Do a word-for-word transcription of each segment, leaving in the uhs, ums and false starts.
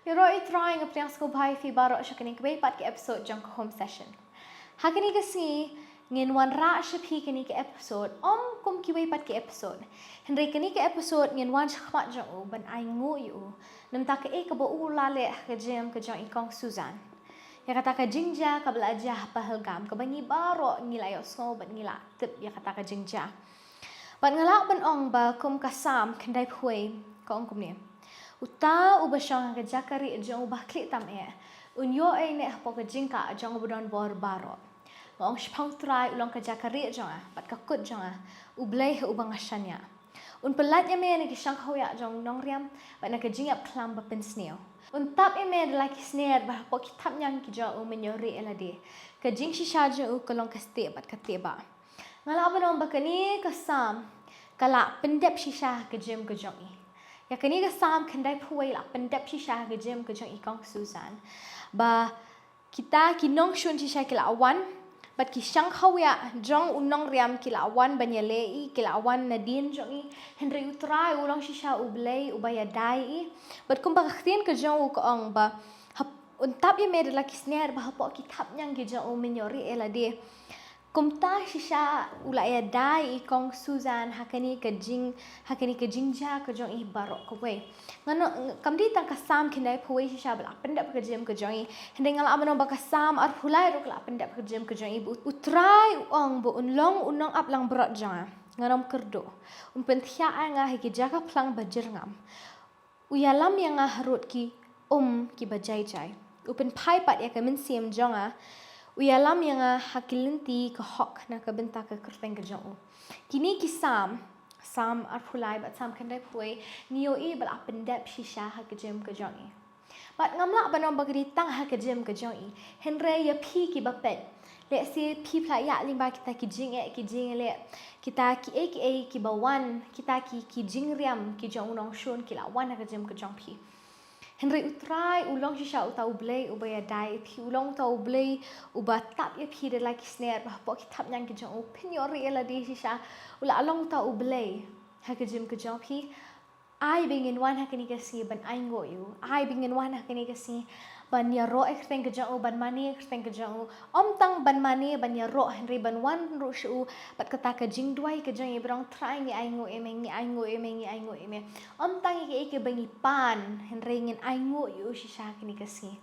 Ïaroh ïa u Trai. Nga pdiang sngewbha ïa phi baroh sha kane kawei pat ka episode jong ka Home Session. Ha kane ka sngi ngin wanrah sha phi kane ka episode ym kum kiwei pat ki episode. Hynrei kane ka episode ngin wan shakhmat jong u ban ainguh ïa u na bynta kaei kaba u la leh ha ka gym ka jong i Kong Susan. Ïa kata ka jingjia kaba la jia ha Pahalgam, kaba ngi baroh ngi la ïohsngew bad ngi la tip ïa kata ka jingjia. Bad nga lah ban ong ba kum ka Salm khyndaiphew wei ka ong kumne: Uta uba shong ha ka jaka rieh jong u bakhliehthied tam eh, un ïoh ei ne hapoh ka jingkah jong u badonbor baroh. Nga ong shaphang u Trai, u long ka jaka rieh jong nga bad ka kut jong nga, U Blei ha uba nga shaniah. Un pyllait ïa me na ki shangkhawiah jong u nongriam bad na ka jingïap khlam ba pynsniew. Un tap ïa me da la ki sner bad hapoh ki thapniang ki jong u men ïoh rieh ïa lade. Ka jingshisha jong u ka long ka stieh bad ka tieh bah. Nga lah ban ong ba kane ka Salm ka la pyndep shisha ha ka gym ka jong i. Ïa kane ka Salm khyndaiphew wei la pyndep shisha ha ka gym ka jong i Kong Susan. Ba kita ki nongshun shisha ki la wan, bad ki shangkhawiah jong u nongriam ki la wan ban ïaleh i, ki la wan nadien jong i. Hynrei u Trai u long shisha U Blei uba ïada ïa i. Bad kumba ka ktien ka jong u ka ong ba, hap-, un tap ïa me da la ki sner bad hapoh ki thapniang ki jong u men ïoh rieh ïa lade. Kumta shisha u la ïada ïa i Kong Susan ha kane ka jing, ha kane ka jingjia ka jong i baroh kawei. Ngan ong, kam dei tang ka Salm khyndaiphew wei shisha ba la pyndep ha ka gym ka jong i. Hynrei nga lah ban ong ba ka Salm arphew lai ruh ka la pyndep ha ka gym ka jong i. Ba u, u Trai u ong ba un long u nongap langbrot jong nga. Ngan ym kyrduh. Un pynthiah ïa nga ha ki jaka phlang ba jyrngam. U ïalam ïa nga harud ki um kiba jai jai. U pynphai pat ïa ka mynsiem jong nga. U ïalam ïa nga ha ki lynti ka hok na ka bynta ka kyrteng ka jong u. Kine ki Salm, Salm arphew lai bad Salm khyndaiphew wei, ngi ïohi ba la pyndep shisha ha ka gym ka jong i. Bad ngam lah ban ong ba ka dei tang ha ka gym ka jong i. Hynrei ïa phi kiba peit, lehse phi phi la ïaid lyngba kita ki jingeh ki jingeh, kita kiei kiei kiba wan, kita ki, ki jingriam ki jong u nongshun ki la wan ha ka gym ka jong phi. Hynrei u Trai u long shisha uta U Blei uba ïada ïa phi, u long uta U Blei uba tap ïa phi da la ki sner bad hapoh ki thapniang ki jong u phin ïoh rieh ïa lade shisha. U la long uta U Blei ha ka gym ka jong phi. Ai ba ngin wan ha kane ka sngi ban ainguh ïa u. Ai ba ngin wan ha kane ka sngi ban ïaroh ïa ka kyrteng ka jong u, ban mane ïa ka kyrteng ka jong u. Ym tang ban mane, ban ïaroh, hynrei ban wan ruh sha u bad kata ka jingduwai ka jong i ba ong, Trai, ngi ainguh ïa me, ngi ainguh ïa me, ngi ainguh ïa me. Ym tang ïa kaei kaba ngi pan, hynrei ngin ainguh ïa u shisha ha kane ka sngi.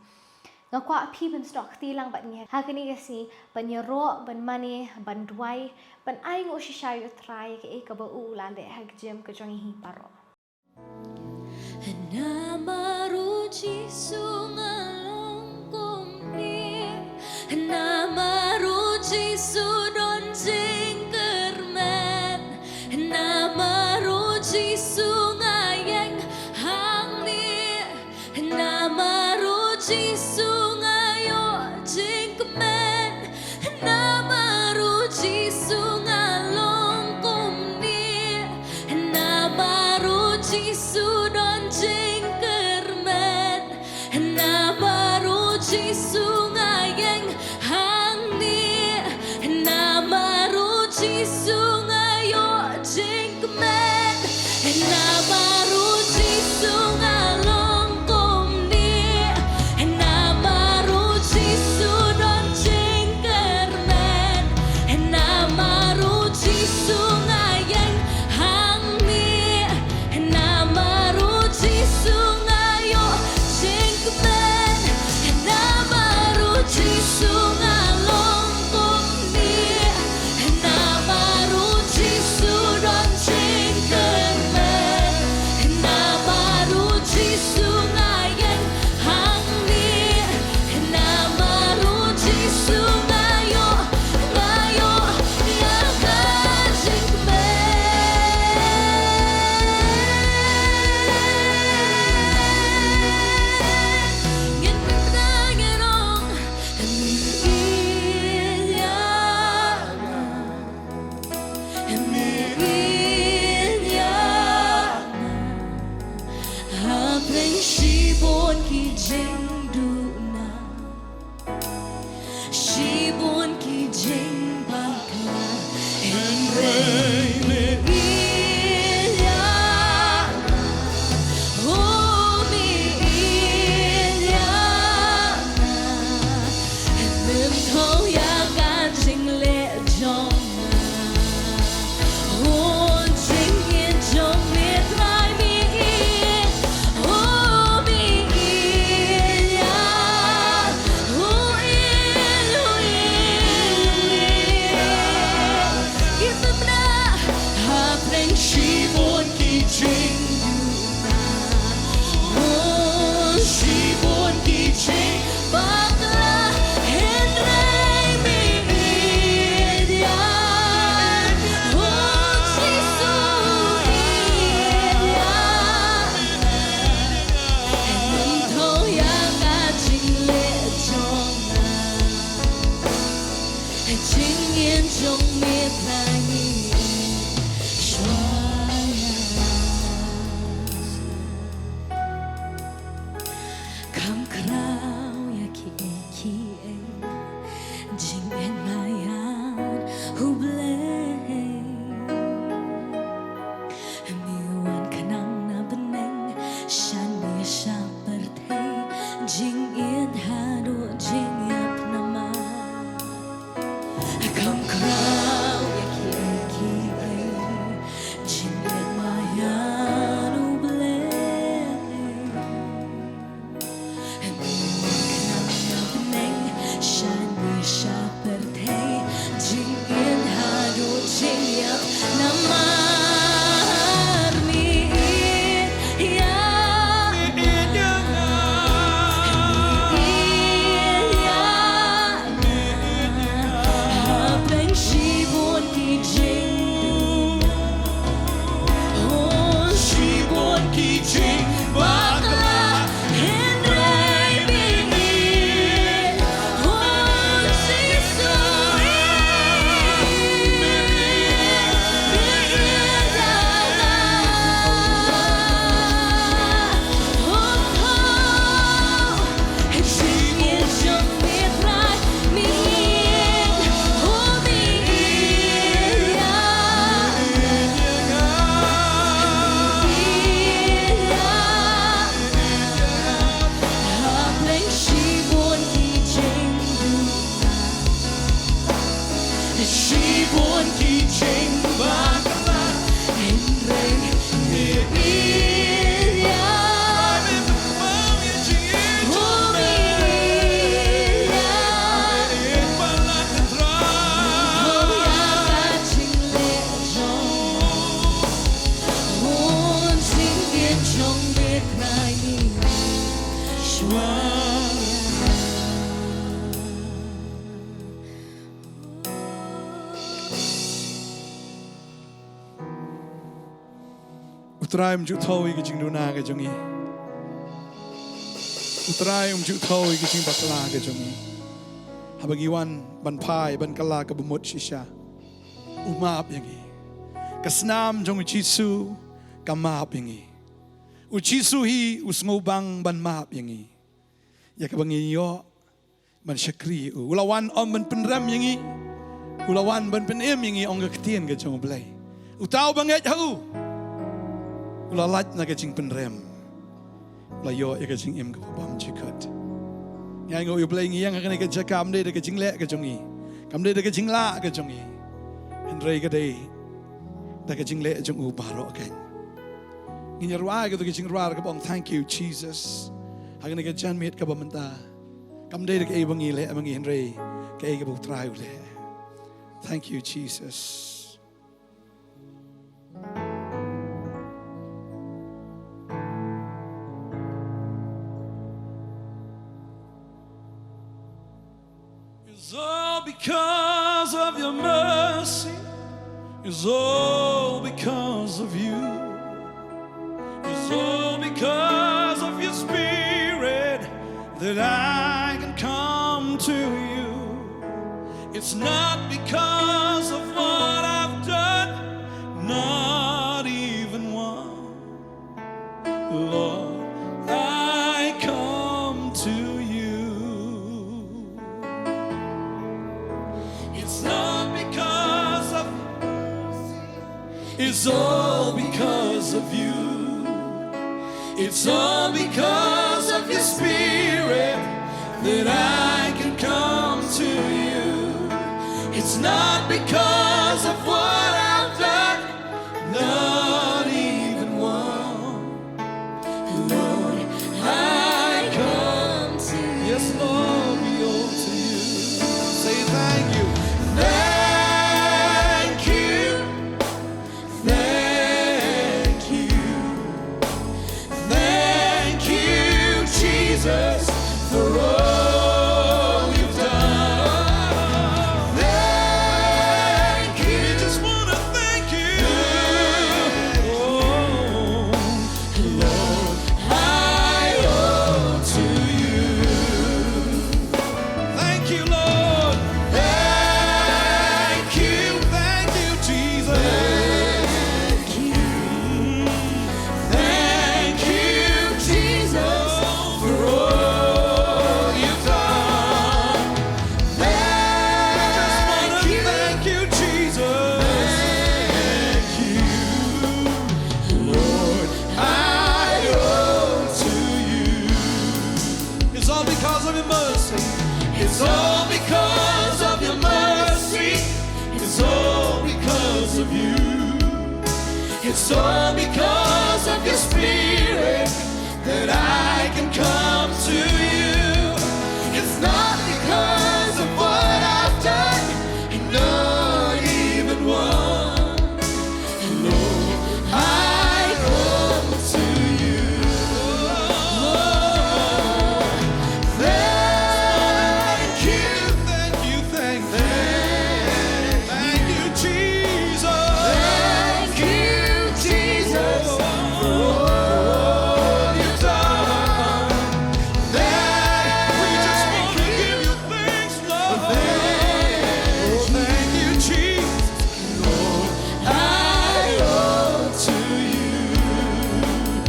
Nga kwah phi ban snoh kti lang bad ngi ha kane ka sngi ban ïaroh, ban mane, ban duwai, ban ainguh shisha ïa u Trai ïa kaei kaba u la leh ha ka gym ka jong i hi baroh. Namar u Jisu nga long kumne. Namar u Jisu don jingkyrmen. Namar u Jisu nga ïeng hangne. Namar u Jisu nga ïoh jingkmen. Namar u Jisu nga long kumne. Namar u Jisu don jingkyrmen. Namar u Jisu nga ïeng hangne. Namar u Jisu nga ïoh jingkmen. Namar u Jisu nga long kumne. Namar u Jisu don jingkyrmen. Namar u Jisu nga ïeng hangne. Namar u Jisu nga ïoh jingkmen. Namar u Jisu nga long kumne. Namar u Jisu don jingkyrmen. Namar u Jisu nga ïeng hangne. Namar u Jisu nga ïoh, nga ïoh ïa ka jingkmen. Ngin pynkyndit, ngin ong, Meriah, Meriah, hapdeng shibun ki jingduna, shibun ki jingbakla, hynrei Meriah, oh Meriah. Kham khraw ïa kiei kiei, jingïeit maïan U Blei. Me wan khnang na bneng, shane sha pyrthei, jingïeit haduh jingïap namar. Kham khraw ïa kiei kiei, jingïeit maïan U Blei. Khnang na bneng, shane sha pyrthei, jingïeit haduh jingïap namar me ïeit ïa nga. Me ïeit ïa nga. Hapdeng shibun ki jing, oh, shibun ki jingbakla, hynrei me ïeit, oh Jisu, me ïeit, me ïeit ïa nga. Oh, oh. Shibun ki jingbakla, hynrei me ïeit ïa nga. U Trai um ju thew ïa ka jingduna ka jong ngi. U Trai um ju thew ïa ka jingbakla ka jong ngi. Haba ngi wan ban phai, ban kylla ka bamut shisha, u map ïa ngi. Ka snam jong U Jisu ka map ïa ngi. U Jisu hi u sngewbang ban map ïa ngi. Ïa kaba ngi ïoh ban shakri ïa u. U la wan ym ban pynrem ïa ngi. U la wan ban pynim ïa ngi, ong ka ktien ka jong U Blei. Uta uba ngeit ha u, u la lait na ka jingpynrem. U la ïoh ïa ka jingim kaba bymjukut. Ngi ainguh ïa U Blei, ngi ïeng ha kane ka jaka, kam dei da ka jingleh ka jong ngi, kam dei da ka jinglah ka jong ngi, hynrei ka dei da ka jingleh jong u baroh keiñ. Ngin ïa rwai kato ka jingrwai kaba ong, Thank you, Jesus. Ha kane ka janmiet kaba mynta, kam dei da kaei ba ngi leh ma ngi, hynrei kaei kaba U Trai u leh. Thank you, Jesus. It's all because of your mercy. It's all because of you. It's all because of your spirit that I can come to you. It's not because of what I've done, not even one. Lord, I come to you. It's not because of, it's all because of you. It's all because of your spirit that I can come to you. It's not because of what I've done, not even one. Lord, I come to you. Yes, Lord, we owe to you. Say thank you. Thank you. Thank you. Thank you, Jesus, for all you've done. Thank you. We just wanna thank you. Oh, Lord, I owe to you. Thank you, Lord. Thank you, thank you, Jesus. Thank you, Jesus, for all Mercy. It's all because of your mercy. It's all because of you. It's all because of your spirit that I can come to you. It's not because of what I've done, not even one. Lord, I come to you. Lord, thank you, thank you, thank you, thank you, Jesus. Thank you, Jesus, for all you've done. Thank you, we just want to give you thanks, Lord. Thank you, thank you, Jesus. Lord, I owe to you.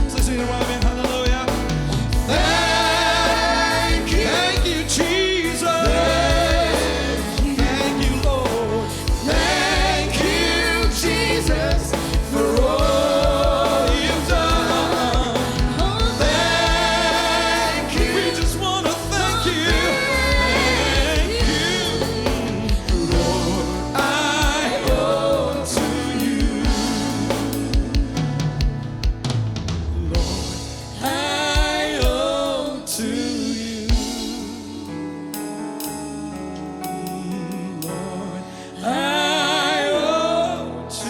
Let's sing it, Robin. Hallelujah. Thank you. Thank you, Jesus. Thank you, Lord. Thank you, Jesus, for all you've done. Thank you. We just want to thank you. Thank you. Lord, I owe to you. Lord, I owe to you. Lord, I owe to you.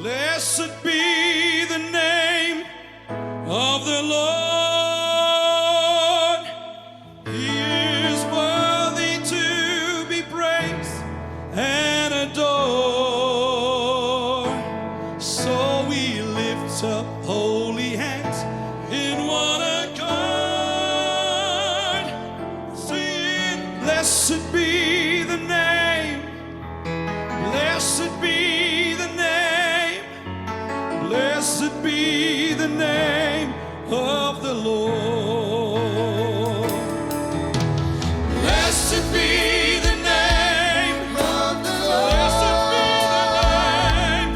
Blessed be the name of the Lord. He is worthy to be praised and adored. So we lift up holy hands in one accord, singing, "Blessed be the name, blessed be the name, blessed be the name of the Lord." Blessed be the name of the Lord. Blessed be the name.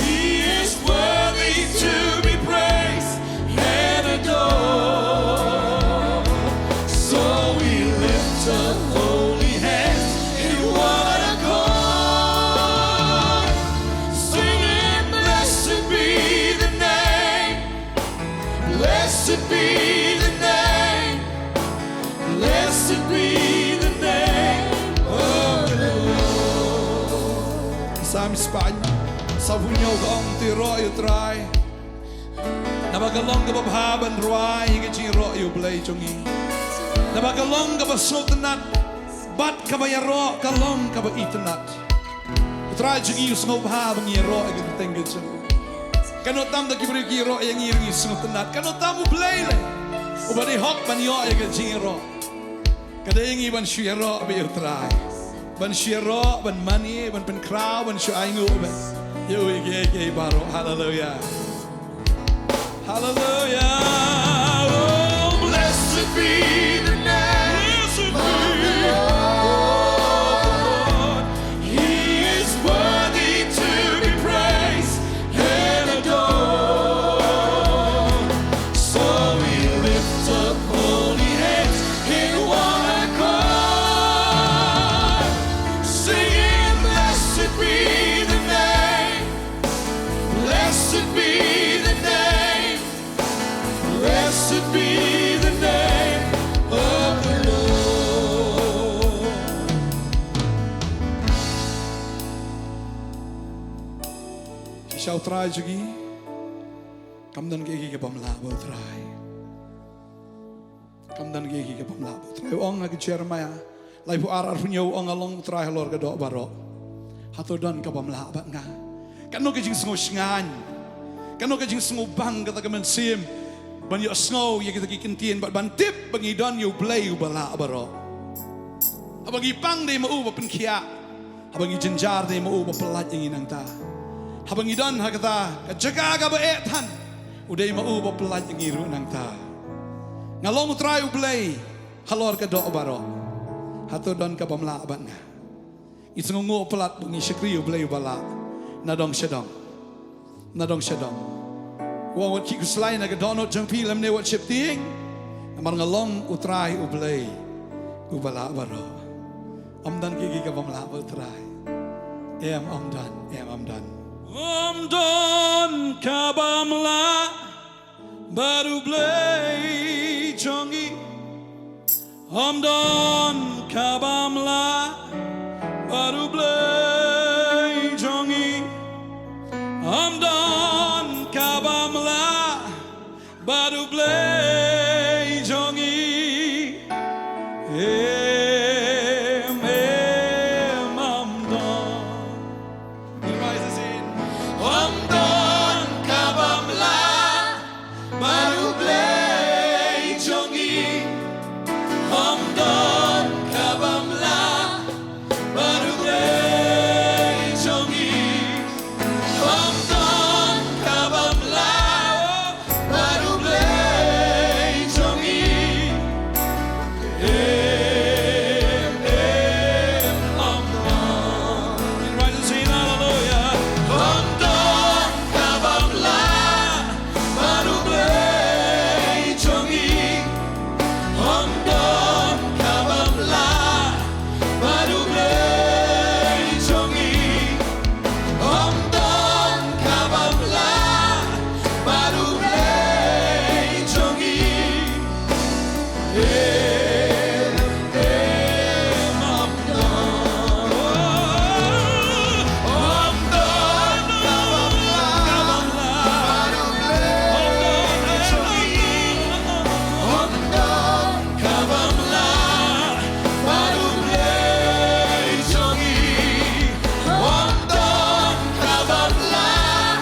He is worthy to be praised and adored. So we lift up holy hands in one accord, singing, "Blessed be the name, blessed be the name, blessed be the name of the Lord." Salm spah, sa phew hynñiew ka ong, "To ïaroh ïa U Trai, naba ka long kaba bha ban rwai ïa ka jingïaroh ïa U Blei jong ngi. Naba ka long kaba sngewtynnat, bad kaba ïaroh ka long kaba itynnat." U Trai jong ngi u sngewbha ba ngi ïaroh ïa ka kyrteng ka jong u. Kano tam da ki briew ki ïaroh ïa ngi ruh ngi sngewtynnat. Kano tam U Blei leh, uba dei hok ban ïoh ïa ka jingïaroh. Ka dei ïa ngi ban shu ïaroh bad ïa U Trai, ban shu ïaroh, ban mane, ban pynkhraw, ban shu ainguh bad ïa u ïa kiei kiei baroh. Haleluya. Haleluya. Oh, blessed be the name of the Lord. He is worthy to be praised and adored. So we lift up holy hands in one accord, singing, "Blessed be the name, blessed be the name, blessed be the name of the Lord." Shisha U Trai jong ngi, kam don kiei kiei ki bym lah bad U Trai. Kam don kiei kiei ki bym lah bad U Trai. U ong ha ka Jeremaïah laiphew ar, arphew hynñiew, u ong, "Nga long U Trai halor ka doh baroh. Hato don ka bym lah bad nga?" Kano ka jingsngew shngaiñ, kano ka jingsngew bang kata ka mynsiem ban ïohsngew ïa kita ki kyntien bad ban tip ba ngi don ïa U Blei uba lah baroh. Haba ngi pang, dei ma u ba pynkhiah. Haba ngi jynjar, dei ma u ba pyllait ïa ngi nangta. Haba ngi don ha kata ka jaka kaba eh than, u dei ma u ba pyllait ïa ngi ruh nangta. Nga long U Trai U Blei halor ka doh baroh. Hato don ka bym lah bad nga? Ngi sngewnguh palat ba ngi shakri U Blei uba lah na dong sha dong. Na dong sha dong. Wat khie khuslai na ka dohnud jong phi lymne wat sheptieng. Namar nga long U Trai U Blei uba lah baroh. Ym don kiei kiei ki bym lah bad U Trai. Em, ym don, em, ym don. Ym don ka bym lah bad U Blei jong ngi. Ym don ka bym lah bad U Blei jong ngi. Ym don ka bym lah bad U Blei jong ngi. Em, em, ym don. Ym don ka bym lah bad U Blei jong ngi. Ym don ka bym lah bad U Blei jong ngi. Ym don ka bym lah bad U Blei jong ngi. Em, em, ym don. Rise and sing hallelujah. Ym don ka bym lah bad U Blei jong ngi. Ym don ka bym lah bad U Blei jong ngi. Ym don ka bym lah bad U Blei jong ngi. Em, em, ym don. Ym don ka bym lah bad U Blei jong ngi. Ym don ka bym lah bad U Blei jong ngi. Ym don ka bym lah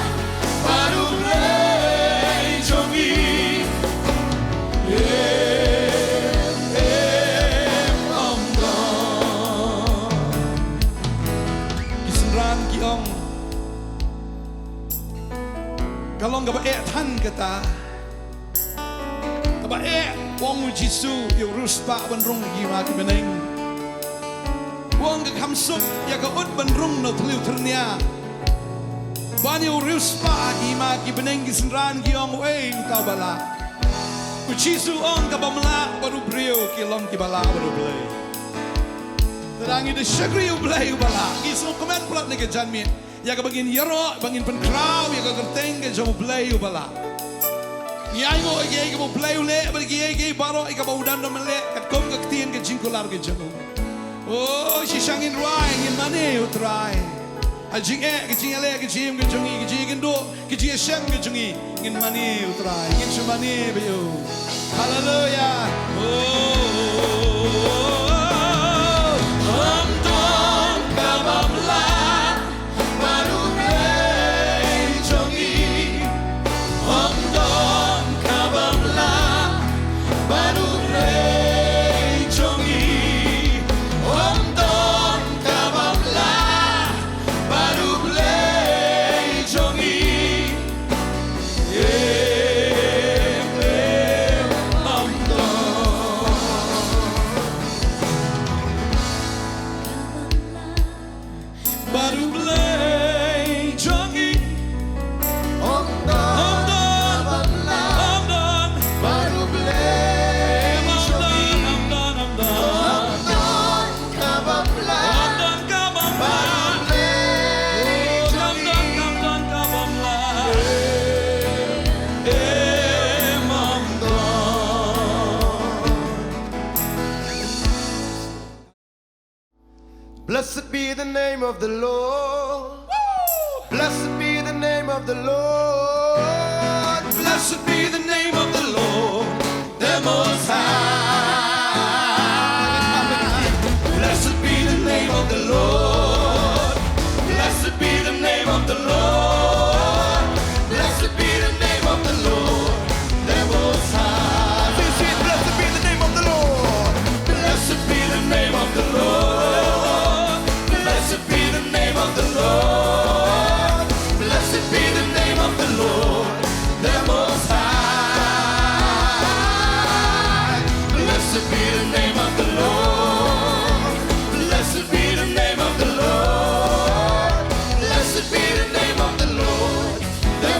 bad U Blei jong ngi. Em, em, ym don. Ki synran ki ong, ka long kaba eh than kata. Kaba eh, ong U Jisu ïa u riewspah ban rung ha ki hima ki bneng. U ong ka kham suk ïa ka ut ban rung na u thliew tyrnia. Ban ïa u riewspah ha ki hima ki bneng, ki synran ki ong, uei uta uba lah? U Jisu u ong ka bym lah bad u briew ki long kiba lah bad U Blei. Te lada ngi da shakri U Blei uba lah, ngi sngewkmen palat na ka janmiet ïa kaba ngin ïaroh, ba ngin pynkhraw ïa ka kyrteng ka jong U Blei uba lah. Ngi ainguh ïa kiei kiei kiba U Blei u leh bad kiei kiei baroh ïa kaba u dang dang leh katkum ka ktien ka jingkular ka jong u. O, shisha ngin rwai, ngin mane ïa U Trai. Ha jingeh, ka jingïaleh, ka jingim ka jong ngi, ka jingïakynduh, ka jingïashem ka jong ngi, ngin mane ïa U Trai, ngin shu mane bad u. Haleluia. O, ym don ka bym lah bad U Blei jong ngi. Ym don ka bym lah bad U Blei jong ngi. Ym don ka bym lah bad U Blei jong ngi. Em, em, ym don. Bad U Blei jong ngi. Ym don, ym don, ym don. Bad U Blei jong ngi. Ym don, ym don, ym don. Ym don ka bym lah. Ym don ka bym lah. Bad U Blei jong ngi. Ym don, ym don ka bym lah. Em, ym don. Blessed be the name of the Lord. Blessed be the name of the Lord. Blessed be the name of the Lord, the Most High. Blessed be the name of the Lord. Blessed be the name of the Lord. Blessed be the name of the Lord, the Most High. Sing, sing, blessed be the name of the Lord. Blessed be the name of the Lord. Blessed be the name of the Lord. Blessed be the name of the Lord, the Most High. Blessed be the name of the Lord. Blessed be the name of the Lord. Blessed be the name of the Lord, the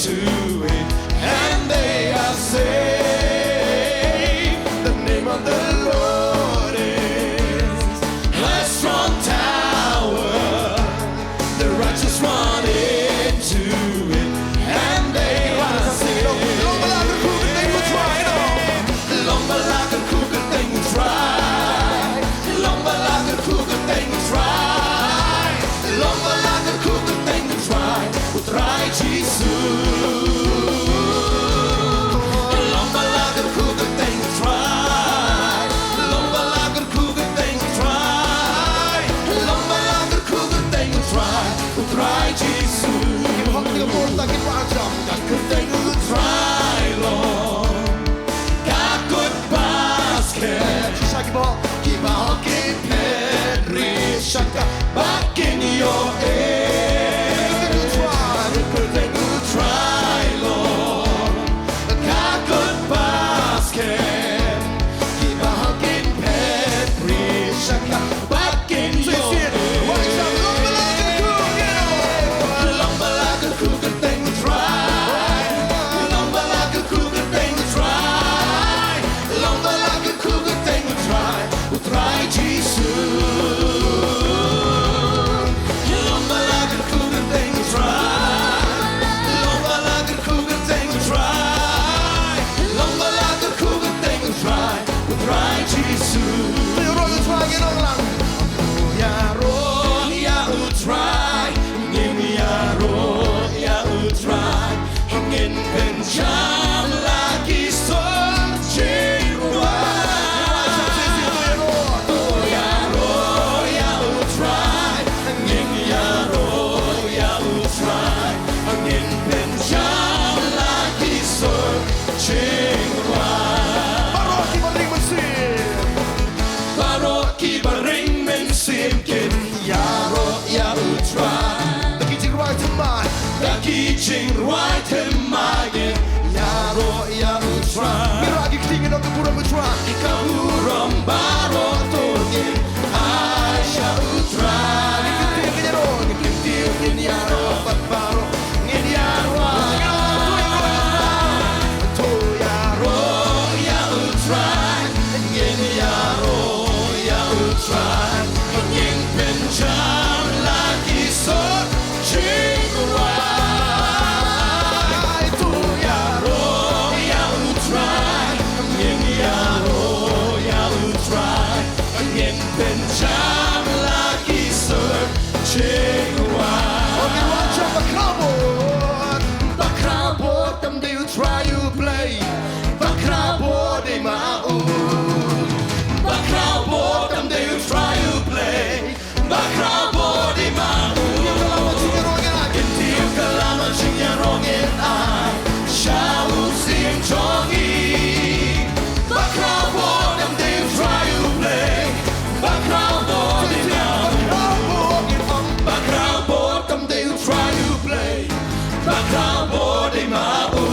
to it, and they are saved. The name of the Lord is a strong tower. The righteous run into it, and they are saved. Long ba la kyrkhu kyrteng U Trai, long ba la kyrkhu kyrteng U Trai, long ba la kyrkhu kyrteng U Trai, long ba la kyrkhu kyrteng U Trai, U Trai Jisu. Long ba la kyrkhu kyrteng U Trai, long ba la kyrkhu kyrteng U Trai, long ba la kyrkhu kyrteng U Trai, U Trai Jisu. Ki hok ki bor ta ki ba jam, ka kyrteng U Trai long ka kut basket. Shisha ki ba hok, ki ba hok ki phet ri sha ka ba kin ïoh ei. Ka kyrteng U Trai long ka kut basket. Ki ba hok ki phet ri sha ka ba kin ïoh ei. Long ba la kyrkhu kyrteng U Trai, long ba la kyrkhu kyrteng U Trai, long ba la kyrkhu kyrteng U Trai, U Trai Jisu. Long ba la kyrkhu kyrteng U Trai, long ba la kyrkhu kyrteng U Trai, long ba la kyrkhu kyrteng U Trai, U Trai Jisu. Ïaroh ïa U Trai, ngin ong lang. Ïaroh ïa U Trai, ngin ïaroh ïa U Trai, ngin pynjam la ki sor jingrwai. To ïaroh ïa U Trai, ngin ïaroh ïa U Trai, ngin pynjam la ki sor jingrwai. Baroh ki ba ring mynsiem, baroh ki ba ring mynsiem kin ïaroh ïa U Trai. Da ki jingrwai thymmai, da ki jingrwai thymmai ngin ïaroh ïa U Trai. Ngi rah ki kti, ngin ong ka burom U Trai. Ka burom baroh to ngin ai sha U Trai. Ngin kyntiew, ngin ïaroh, ngin kyntiew, ngin ïaroh, bad baroh ngin ïaroh. To ïaroh ïa U Trai, ngin ïaroh ïa U Trai, ngin pynjam la ki sor jingrwai. To ïaroh ïa U Trai, ngin ïaroh ïa U Trai, ngin pynjam la ki sor jingrwai. Bakhraw bor, bakhraw bor tam dei U Trai U Blei. Bakhraw bor dei ma u. Bakhraw bor tam dei U Trai U Blei. Bakhraw bor dei ma u. Kyntiew kylla ma jingïaroh ngin ai sha u Syiem jong ngi. Bakhraw bor tam dei U Trai U Blei. Bakhraw bor dei ma u. Bakhraw bor tam dei U Trai U Blei. Bakhraw bor dei ma u.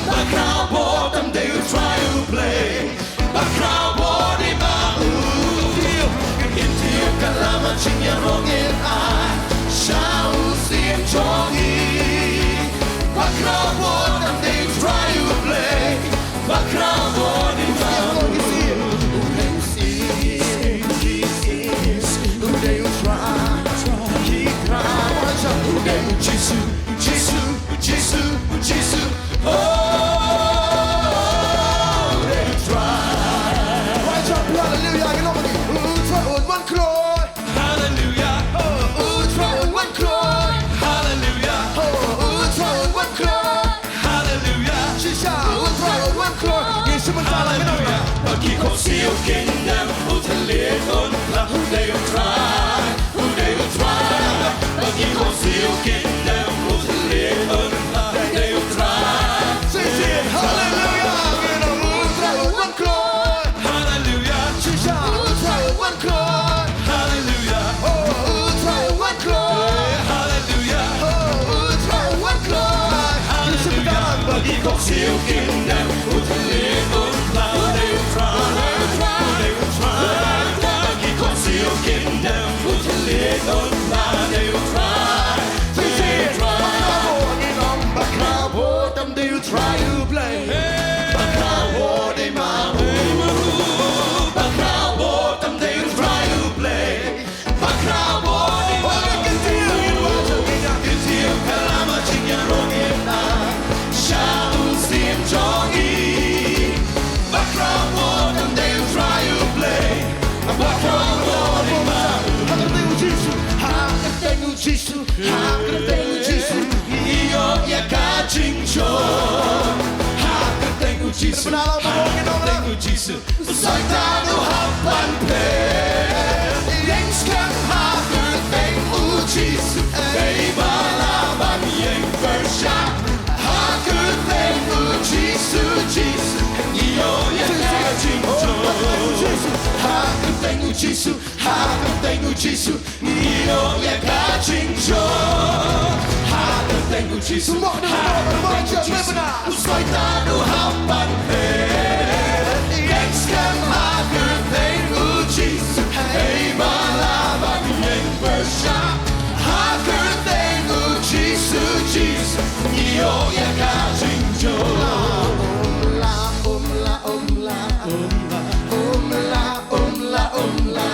Bakhraw bor tam dei U Trai U Blei. Bakhraw bor dei ma u. Kyntiew kylla ma jingïaroh ngin ai sha u Syiem jong ngi. Bakhraw bor tam dei U Trai U Blei. Bakhraw bor dei ma u. U dei u Syiem, u dei u Trai, u dei u Trai. U dei u Jisu, u Jisu, u Jisu, u Jisu. Oh, u dei u Trai. Rise up, hallelujah, ngin ong ïa u Trai un wan kloi. Hallelujah. Oh, u Trai un wan kloi. Hallelujah. Oh, u Trai un wan kloi. Hallelujah. Shisha, u Trai un wan kloi. Ngin shim bynta lang, ngin ong. Hallelujah. Ba ki khohsiew kin dem, u thylliej un phla, u dei u Trai, u dei u Trai. Ba ki khohsiew kin dem, u thylliej un phla, u dei u Trai. Sing, sing. Hallelujah. Ngin ong u Trai un wan kloi. Hallelujah. Shisha, u Trai un wan kloi. Hallelujah. Oh, u Trai un wan kloi. Hallelujah. Oh, u Trai un wan kloi. Hallelujah. Ba ki khohsiew kin dem, u thylliej un phla, u dei u Trai, u dei u Trai. Ba ki khohsiew kin dem. Trai U Blei. Bakhraw bor dei ma u. Bakhraw bor tam dei u Trai U Blei. Bakhraw bor dei ma u. Kyntiew ka lama jingïaroh ïa nga sha u syiem jong ngi. Bakhraw bor tam dei u Trai U Blei. Bakhraw bor dei ma u. Ha kyrteng U Jisu, ha kyrteng U Jisu. Ha kyrteng U Jisu, ngi ïoh ïa ka jingjop. Ha kyrteng U Jisu, ha kyrteng U Jisu. U Soitan u hap ban pher. Ïeng skhem ha kyrteng U Jisu. Ei ba lah ban ïeng pyrshah. Ha kyrteng U Jisu, Jisu. Ngi ïoh ïa ka jingjop. Ha kyrteng U Jisu, ha kyrteng U Jisu. Ngi ïoh ïa ka jingjop. Ha kyrteng U Jisu. Ha kyrteng U Jisu. U Soitan u hap ban pher. Ïeng skhem ha kyrteng U Jisu. Ei ba lah ban ïeng pyrshah. Ha kyrteng U Jisu, Jisu. Ngi ïoh ïa ka jingjop. Um la, um la, um la. Um la. Um la, um la, um la.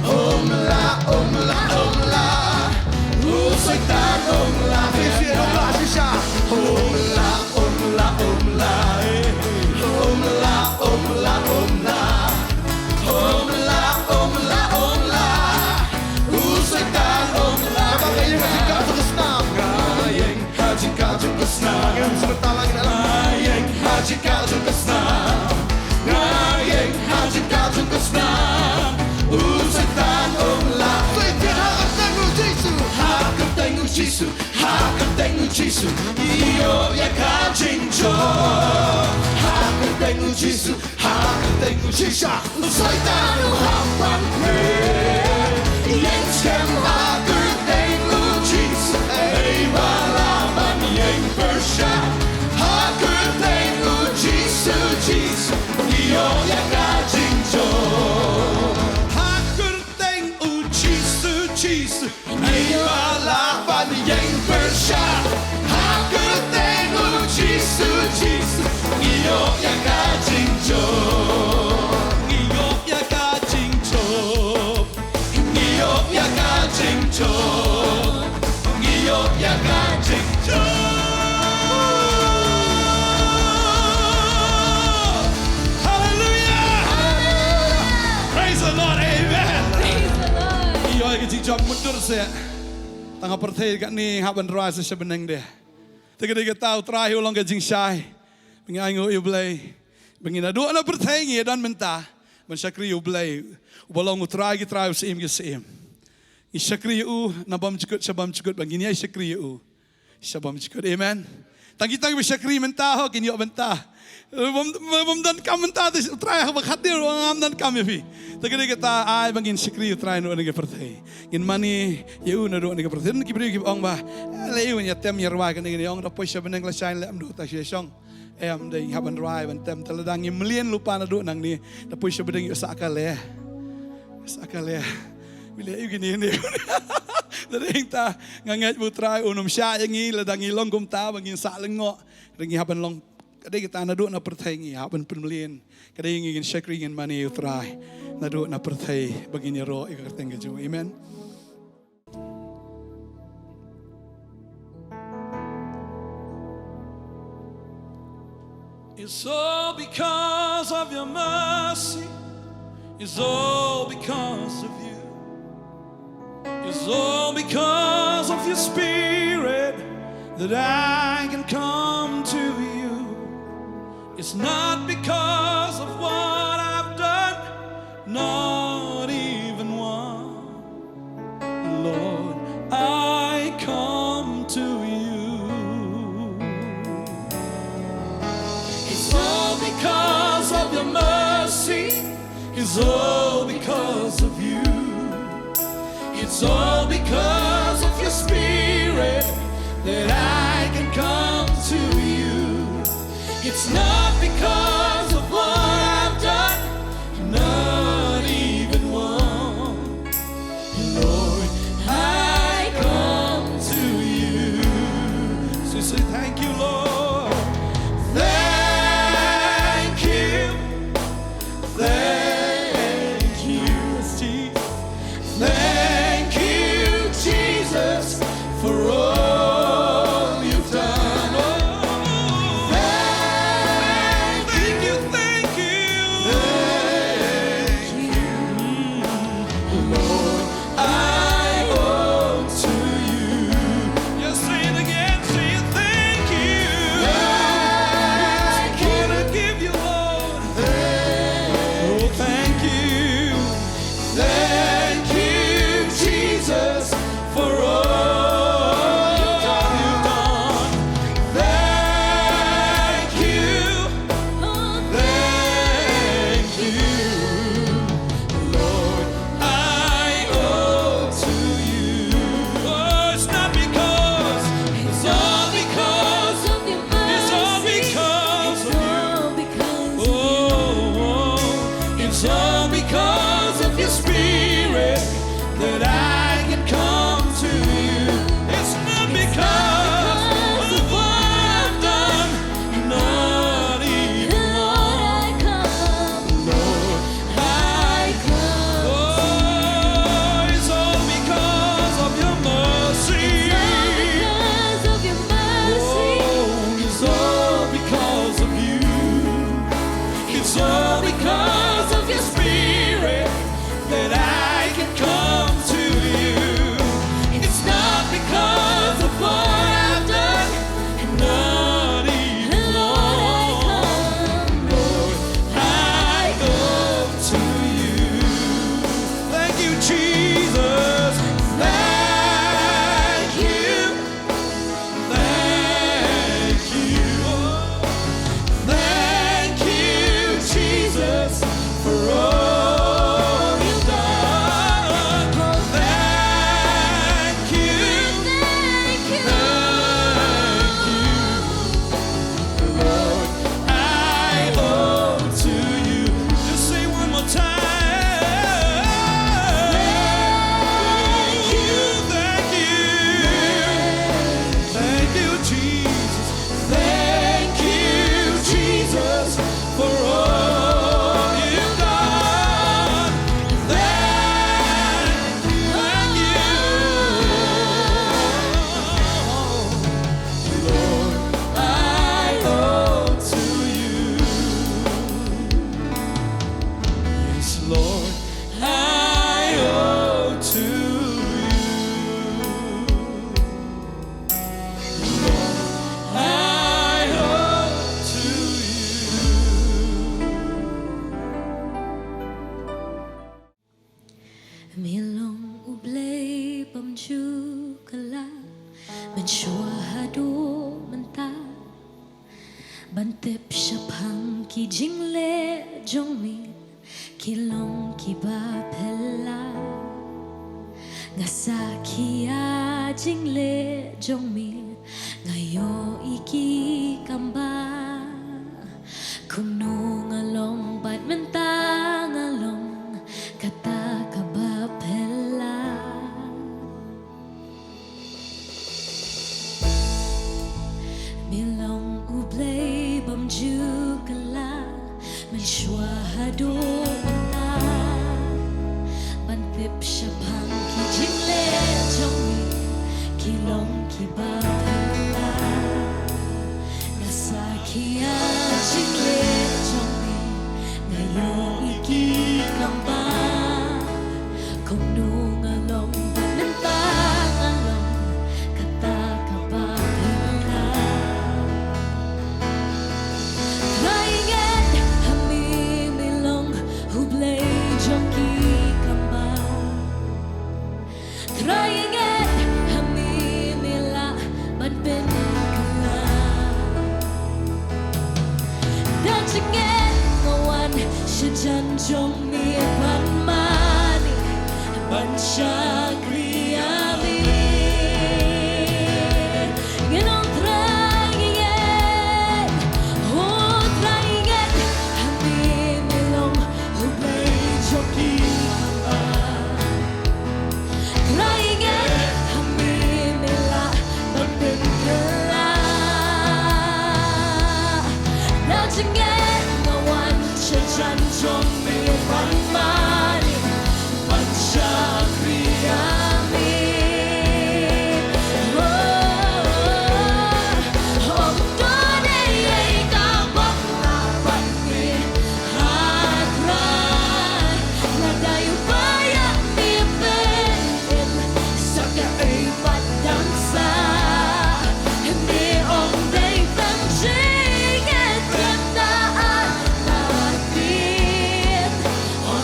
Um la, um la, um la. U Soitan um la. Shisha, um la, shisha. Um la, um la, um la. Um la, um la, um la. Um la, um la, um la. U Soitan um la. Nga ïeng ha jingkah jong ka snam. Nga ïeng ha jingkah jong ka snam. Nga ïeng ha jingkah jong ka snam. Nga ïeng ha jingkah jong ka snam. U Soitan um la. Ha kyrteng U Jisu. Ha kyrteng U Jisu. Ha kyrteng U Jisu. Ngi ïoh ïa ka jingjop. Ha kyrteng U Jisu. Ha kyrteng U Jisu. U Soitan u hap ban pher. Ïeng skhem ha kyrteng U Jisu. Ei ba lah ban ïeng pyrshah. Ha kyrteng U Jisu, Jisu. Ngi ïoh ïa ka jingjop. Ha kyrteng U Jisu, Jisu. Ngi ba lah ban ïeng pyrshah. Ha kyrteng U Jisu, Jisu. Ngi ïoh ïa ka jingjop. Ngi ïoh ïa ka jingjop. Ngi ïoh ïa ka jingjop. Ngi ïoh ïa ka jingjop. Hallelujah. Praise the Lord. Amen. Praise the Lord. Ïoh ïa ka jingjop, myndur seh. Tang ha pyrthei kane hap ban rwai sa sha bneng de. Te ka dei kata U Trai u long ka jingshai ba ngi ainguh ïa U Blei, ba ngi naduh na pyrthei ngi ïa don mynta ban shakri ïa U Blei uba long U Trai ki trai, U Syiem ki syiem. Ngi shakri ïa U na bymjukut sha bymjukut, ba ngin ïa shakri ïa U sha bymjukut. Amen. Tang kita kiba shakri mynta ho kin ïoh bynta. Bym, bym donkam mynta te U Trai haba khatduh ruh ngam donkam ïa phi. Te ka dei kata, ai ba ngin shakri ïa U Trai naduh na ka pyrthei. Ngin mane ïa U naduh na ka pyrthei. Ki briew kiba ong ba, eh, lei wan ïa tem ïa rwai kane kane, ong da poi sha bneng la shai lem, ym dei ta sha shong. Em, dei hap ban rwai ban tem, te lada ngi mlien lypa naduh nangne, da poi sha bneng ïoh sah ka leh. Sah ka leh. Phi leh ïa kine ne. Te dei ta, nga ngeit ba U Trai un ym shah ïa ngi lada ngi long kumta ba ngin sah lyngngoh. Te ngi hap ban long Ka dei kata naduh na pyrthei ngi hap ban pynmlien. Ka dei ngi ngin shakri ngin mane ïa U Trai naduh na pyrthei ba ngin ïaroh ïa ka kyrteng ka jong U. Amen. It's all because of your mercy. It's all because of you. It's all because of your spirit that I can come to you. It's not because of what I've done, not even one. Lord, I come to you. It's all because of your mercy. It's all because of you. It's all because of your spirit that I can come to you. It's not because of what I've done, not even one. Lord, I come to you. So say, "Thank you, Lord." Ban tip shaphang ki jingleh jong mi, ki long kiba phylla. Nga sakhia jingleh jong mi, nga ïohi ki kam ba. Kumno nga long bad mynta nga long kata kaba phylla. Mi long U Blei bym ju kylla, mynshuwa haduh mynta. Ban tip shaphang ki jingleh jong mi, ki long kiba phylla. Nga sakhia jingleh jong mi, nga ïohi ki kam ba. Kumno nga long bad mynta nga long kata kaba phylla. Trai ngeit ha mi, mi long U Blei jong ki kam ba. Trai ngeit ha mi, mi lah ban pynkylla. Da jingngeit nga wan sha jan jong mi ban mane, ban shakri ïa mi. Ngan ong Trai ngeit, oh Trai ngeit ha mi, mi long U Blei jong ki kam ba. Trai ngeit ha mi, mi lah ban pynkylla. Da jingngeit nga wan sha jan jong mi ban mane, ban shakri ïa mi. Oh, ym don ei ei kaba nga lah ban pynkylla. Lada ïa u ba ïa mi pynïeng sa kaei pat dang sah. Hynrei ong dei tang jingïeit kata la pynïeng. Oh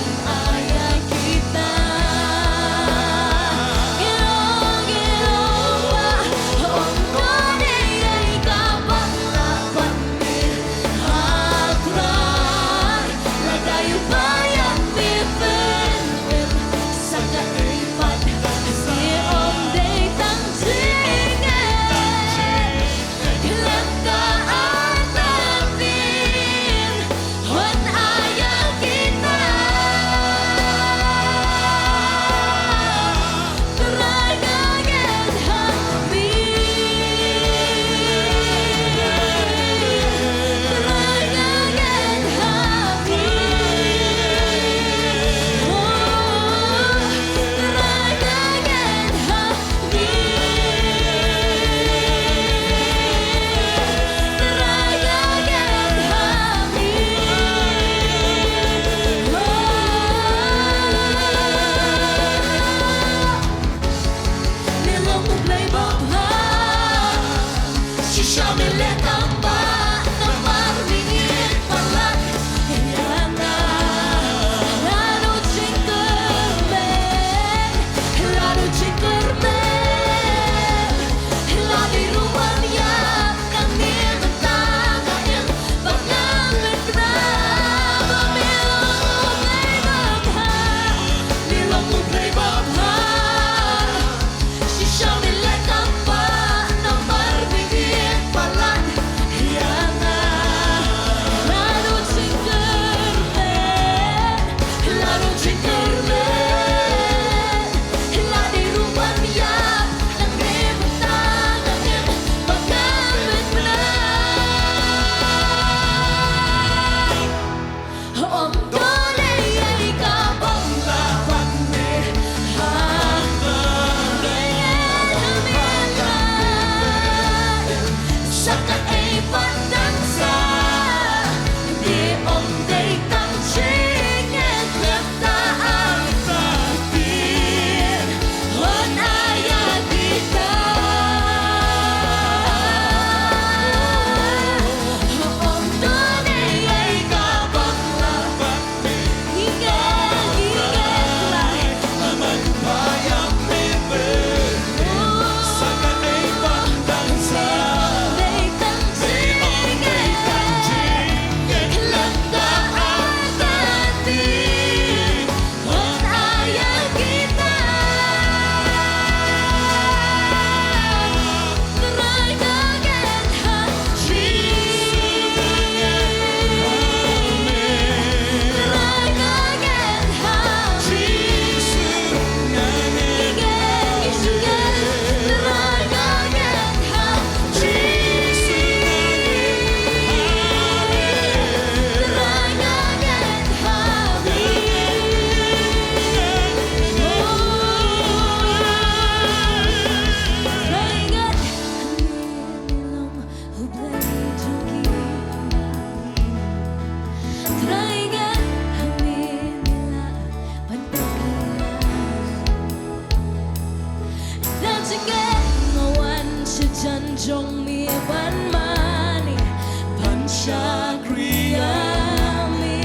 Shakri ïa me.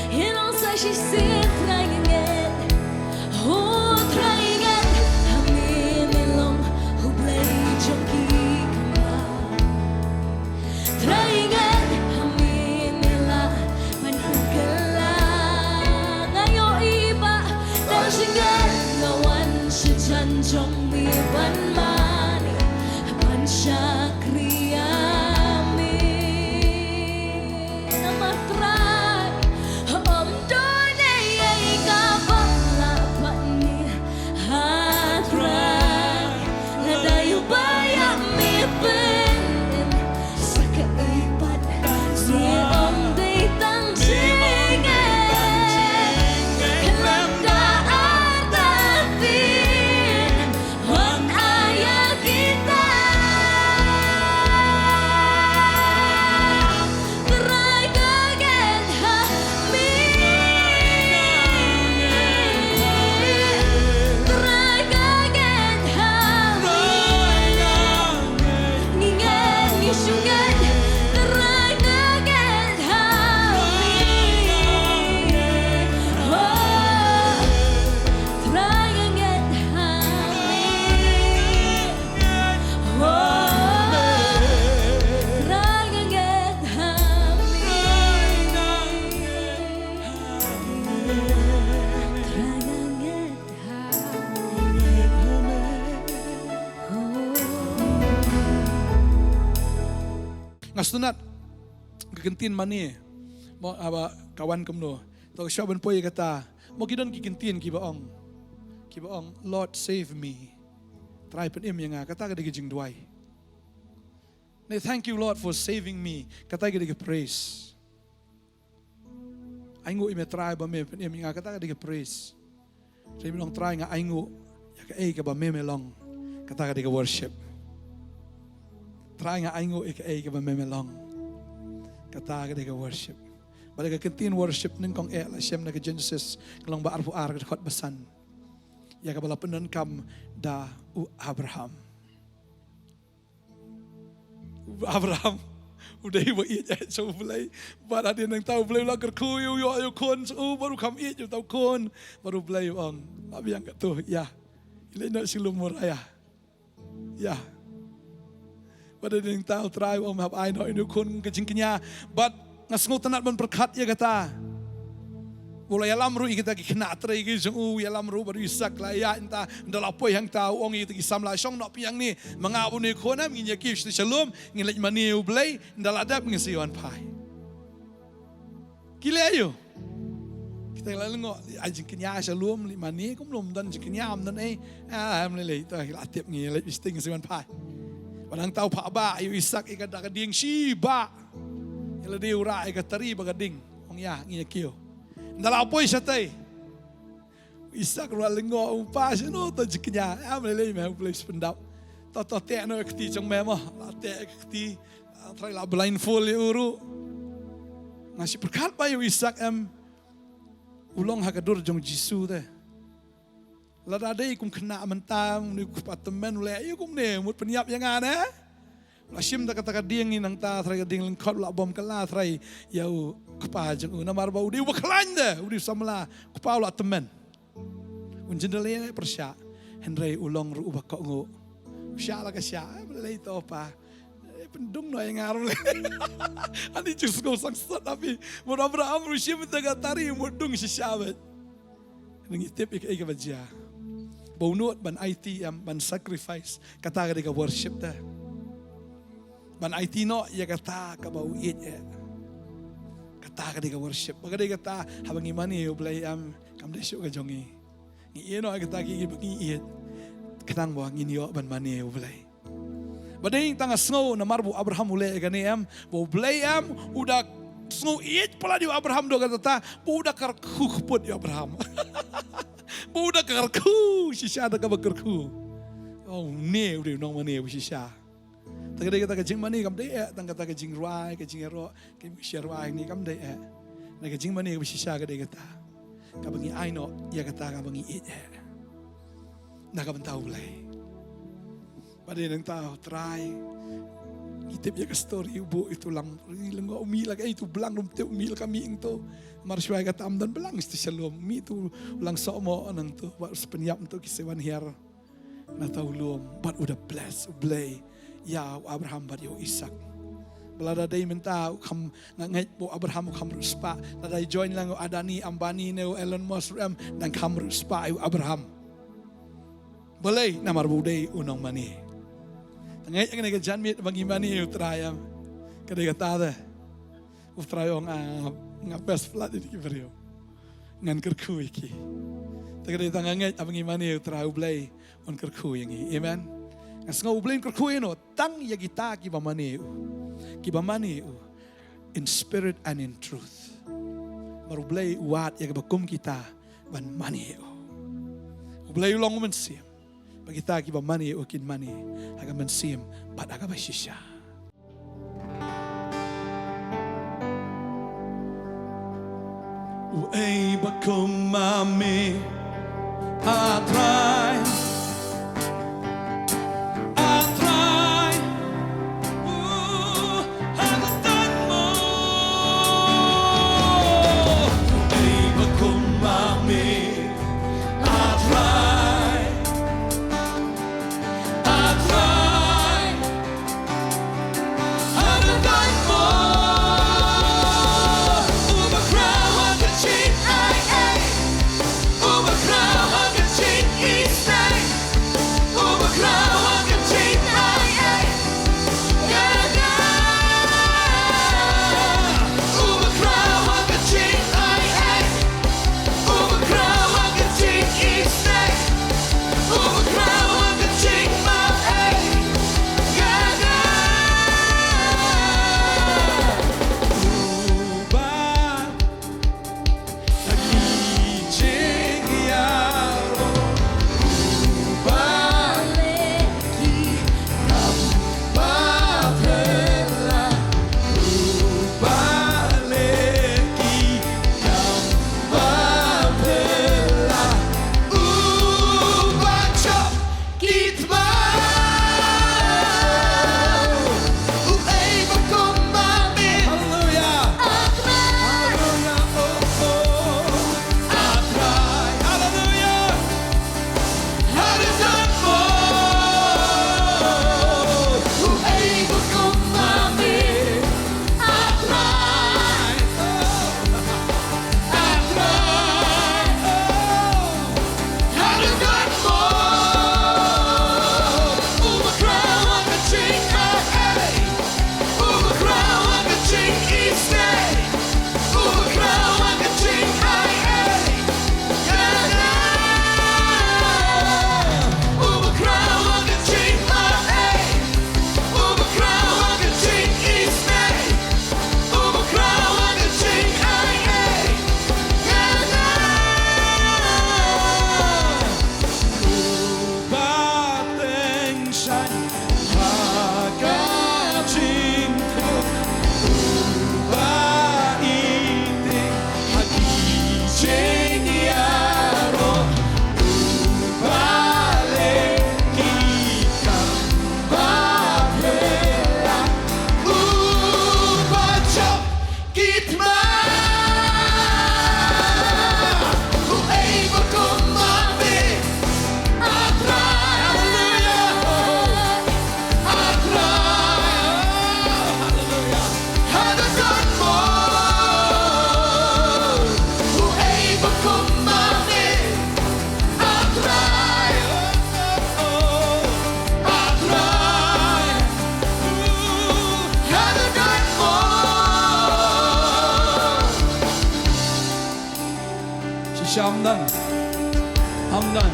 Ïa nong sa shisien Trai nga ngeit. Oh Trai nga ngeit ha me me long U Blei jong ki kynmaw. Trai nga ngeit ha me me lah ban pynkylla. Nga ïohi ba dang jingngeit nga wan sha jan jong me ban mane ban shakri ïa me. Namar Trai, ym don ei ei kaba lah bad me. Ha Trai, lada ïa u ba ïa me pynim sa kaei pat, me ym dei tang jingeh. Khlem da artatien, wan ai ïa kita. Trai nga ngeit ha me. Trai nga ngeit ha me. Ngi ngeit, ngi shu ngeit. Trai nga ngeit ha me. Oh, Trai nga ngeit ha me. Nga sngewtynnat ka ktien mane mo, haba ka wan kumno. To shuwa ban poi kata, mo, ki don ki ktien kiba ong, kiba ong, "Lord, save me." Trai, pynim ïa nga. Kata ka dei ka jingduwai. Ne, "Thank you, Lord, for saving me." Kata ka dei ka praise. "Ainguh ïa me Trai ba me pynim ïa nga." Kata ka dei ka praise. Trai, me ong, "Trai, nga ainguh ïa kaei kaba me me long." Kata ka dei ka worship. "Trai, nga ainguh ïa kaei kaba me me long." Kata ka dei ka worship. Bad ka ktien worship nyngkong eh la shem na ka Genesis ka lynnong ba arphew ar, ka dkhot ba san, ïa kaba la pyndonkam da u Abraham. U Abraham u dei uba ïeit eh sha U Blei. Bad hadien nangta U Blei u la kyrkhu ïa u, ïoh ïa u khun sha u, bad u kham ïeit ïa uta u khun. Bad U Blei u ong, "Lah biang katto, ïa, leit noh sha lum Moria." Ïa. Bad hadien nangta U Trai u ong, "Hap ai noh ïa une u khun kum ka jingkñia." Bad nga sngewtynnat ban pyrkhat ïa kata. U la ïalam ruh ïa kita ki khynnah trei ki jong u, u ïalam ruh bad u Isak. La ïaid nangta, ynda la poi hangta u ong ïa kita ki samla, "Shong noh phi hangne, ma nga bad une u khun, em, ngin ïa kiew sha lum, ngin leit mane ïa U Blei, ynda la dep ngin sa ïa wan phai." Ki leh aïu? Kita ki la lyngngoh, ai jingkñia sha lum, leit mane, kumno ym don jingkñia, ym don ei. Ah, em lei lei, to la tip, ngin leit, sting, ngin sa wan phai. Bad hangta u phah bah ïa u Isak ïa ka da ka dieng shibah. Ïa lade u rah ïa ka tari bad ka ding. Ong, "Ïa, ngin ïa kiew." Ynda la poi shatei, u Isak ruh la lyngngoh, u phah, "Shano to jingkñia, em lei lei, me, U Blei u pyndap. To, to teh noh ïa ka kti jong me mo." La teh ïa ka kti. Ah, Trai la blindfold ïa u ruh. Nga shu pyrkhat ba ïa u Isak, em, u long ha ka dur jong u Jisu te. Lada dei kum khynnah mynta, une u kpa tymmen u leh ïa kumne, mut pynïap ïa nga ne. U la shim da kata ka dieng, nangta Trai, ka dieng lyngkot, u la bom kylla Trai ïa u kpa jong u, namar ba u dei uba khlaiñ te, u dei u samla, u kpa u la tymmen. Un jin da leh pyrshah, hynrei u long ruh uba kohnguh. U shah la ka shah, eh, balei to pa. Eh, pyndung noh ïa nga ruh. Ani ju sngew sangsot ha phi. Mut Abraham ruh u shim ïa ka tari, mut dung shisha beit. Ngi tip ïa kaei kaba jia. Ba u nud ban aiti, em, ban sacrifice. Kata ka dei ka worship te. Ban aiti noh ïa kata kaba u ïeit eh. Kata ka dei ka worship. Ba ka dei kata, haba ngi mane ïa U Blei, em, kam dei shuh ka jong ngi. Ngi ïeh noh ïa kita kiba ngi ïeit. Khnang ba ngin ïoh ban mane ïa U Blei. Ba dei tang nga sngew namar ba u Abraham u leh ïa kane, em, ba U Blei, em, u da sngew ïeit palat ïa u Abraham, da kata, ba u da kyrkhu kput ïa u Abraham. Ba u da kyrkhu shisha da kaba kyrkhu. Oh, une u dei u nongmane ba shisha. Te ka dei kata ka jingmane kam dei eh tang kata ka jingrwai, ka jingïaroh, ka jingshyrwai ne, kam dei eh. Na ka jingmane ba shisha ka dei kata kaba ngi ai noh ïa kata kaba ngi ïeit eh na ka bynta U Blei. Ba dei nangta, Trai, Ki tip ïa ka story, u buh ïa utu u lang, ri lyngngoh, u mih la ka, ïa utu u blang, um tip, u mih la ka mih hangto. Mar shuwa ïa kata ym don blang sha utu shalom, u mih utu u lang sohmoh nangto, bad u sa pynïap hangto ki seiwan hiar na uta u lum, bad u da bless, U Blei, ïa u Abraham bad ïa u Isaak. Ba lada dei mynta u kham, nga ngeit ba u Abraham u kham riewspah, lada join lang u Adani, Ambani ne u Elon Musk ruh em, dang kham riewspah ïa u Abraham. Balei? Namar ba u dei u nongmane. Te nga ngeit ïa kane ka janmiet ba ngi mane ïa u Trai em, ka dei kata te. U Trai u ong, ah, nga best palat ïa ki briew, ngan kyrkhu ïa ki. Te ka dei tang nga ngeit ba ngi mane ïa u Trai, U Blei un kyrkhu ïa ngi. Amen. Nga sngew U Blei un kyrkhu ïa no, tang ïa kita kiba mane ïa u, kiba mane ïa u in spirit and in truth. Namar U Blei u wad ïa kiba kum kita ban mane ïa u. U Blei u long u mynsiem, bad kita kiba mane ïa u kin mane ha ka mynsiem bad ha kaba shisha. Uei ba kum ma me, A Trai, A Trai. U, ha ka don mo. Uei ba kum ma me, A Trai, A Trai. Hallelujah. Hallelujah. Oh, oh. Hallelujah. Shisha ym don. Ym don.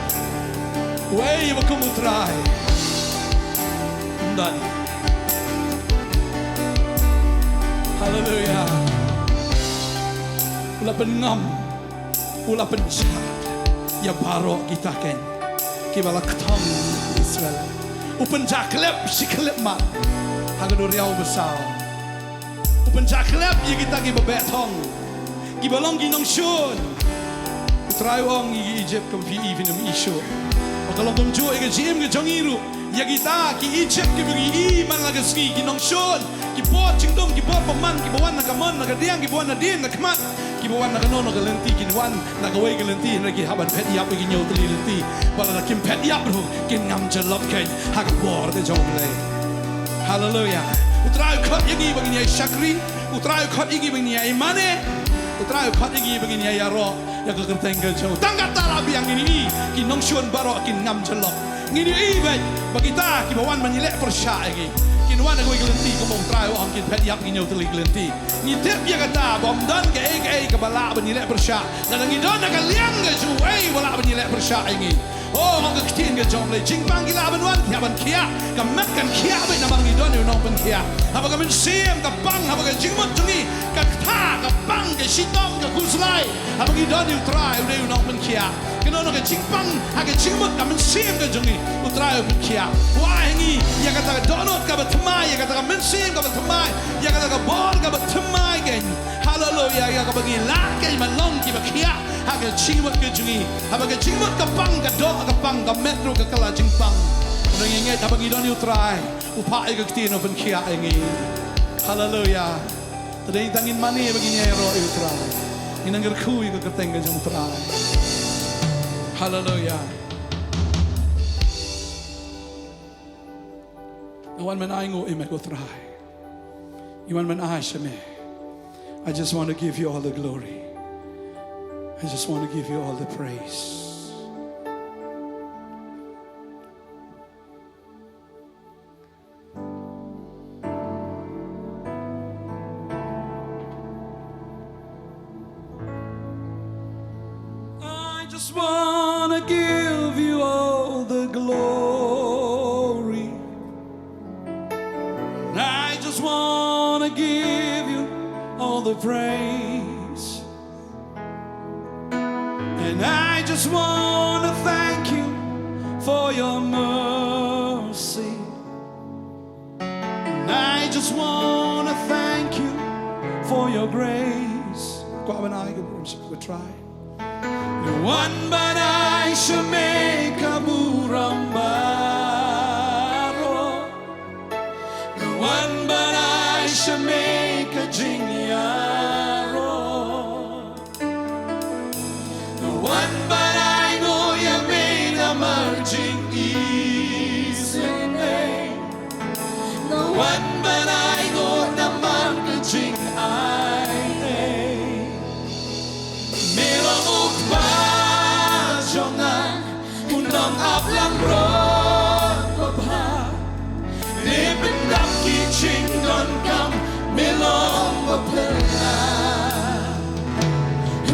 Uei ba kum u Trai. Ym don. Haleluya. U la pynngam, u la pynjah ïa baroh kita ken kiba la kthong Israel. U pynjah khlep shi khlep mat ha ka duriaw basaw. U pynjah khlep ïa kita kiba beh thong, kiba long ki nongshun. U Trai u ong ïa ki Ijipt, kum phi i phin ym i shuh. Bad ka long kumjuh ïa ka jingim ka jong ngi ruh. Ïa kita ki Egypt kiba ngi i man la ka sngi, ki nongshun, ki por jingdum, ki por bymman, kiba wan na ka mon, na ka diang, kiba wan na dien, na khmat, kiba wan na kano kano ka lynti, kin wan na kawei ka lynti, hynrei ki hap ban phet ïap ïa ki hynñiew tylli ki lynti. Wat la kim phet ïap ruh, kin ngam jyllop kein ha ka bor ka jong U Blei. Haleluya. U Trai u khot ïa ngi ba ngin ïai shakri. U Trai u khot ïa ngi ba ngin ïai mane. U Trai u khot ïa ngi ba ngin ïai ïaroh ïa ka kyrteng ka jong u. Tang katta la biang, ngin ïohi ki nongshun baroh kin ngam jyllop. Ngin ïohi beit ba kita kiba wan ban ïaleh pyrshah ïa ngi, kin wan ha kawei ka lynti, kumba U Trai u ong, kin phet ïap ïa ki hynñiew tylli ki lynti. Ngi tip ïa kata, ba ym don kaei kaei kaba lah ban ïaleh pyrshah. Lada ngi don ha ka liang ka jong uei uba lah ban ïaleh pyrshah ïa ngi? Oh, ong ka ktien ka jong U Blei, jingpang ki lah ban wan, ki hap ban khiah. Ka met kan khiah beit namar ngi don ïa u nongpynkhiah. Haba ka mynsiem ka pang, haba ka jingmut jong ngi ka ktah, ka pang, ka shitom, ka khuslai, haba ngi don ïa U Trai, u dei u nongpynkhiah. Kano kano ka jingpang ha ka jingmut, ka mynsiem ka jong ngi, U Trai u pynkhiah. Wad ïa ngi ïa kata ka dohnud kaba thymmai, ïa kata ka mynsiem kaba thymmai, ïa kata ka bor kaba thymmai kein. Haleluya, ïa kaba ngi lah kein ban long kiba khiah ha ka jingmut ka jong ngi. Haba ka jingmut ka pang, ka doh ka pang, ka met ruh ka kylla jingpang. Ngi ngeit haba ngi don ïa U Trai, u phah ïa ka ktien, u pynkhiah ïa ngi. Haleluya. Te dei tang ngin mane ba ngin ïaroh ïa U Trai. Ngin nang kyrkhu ïa ka kyrteng ka jong U Trai. Haleluya. Ïa wan ban ai nguh ïa me ko Trai. Ïa wan ban ai sha me. I just want to give you all the glory. I just want to give you all the praise. I just want to give you all the glory. I just want to give you all the praise. And I just want to thank you for your mercy. And I just want to thank you for your grace. Kwah ban ai ka burom sha U Trai. Ïa wan ban ai sha me ka burom baroh. Ïa wan ban ai sha me ka jingïaroh. Ïa wan ban ai nguh ïa me namar jingisynei. Ïa wan ban ai nguh namar ka jingainei. Me long U Kpa jong nga, u nongaplangbrot babha. Me pyndap ki jingdonkam, me long ba phylla.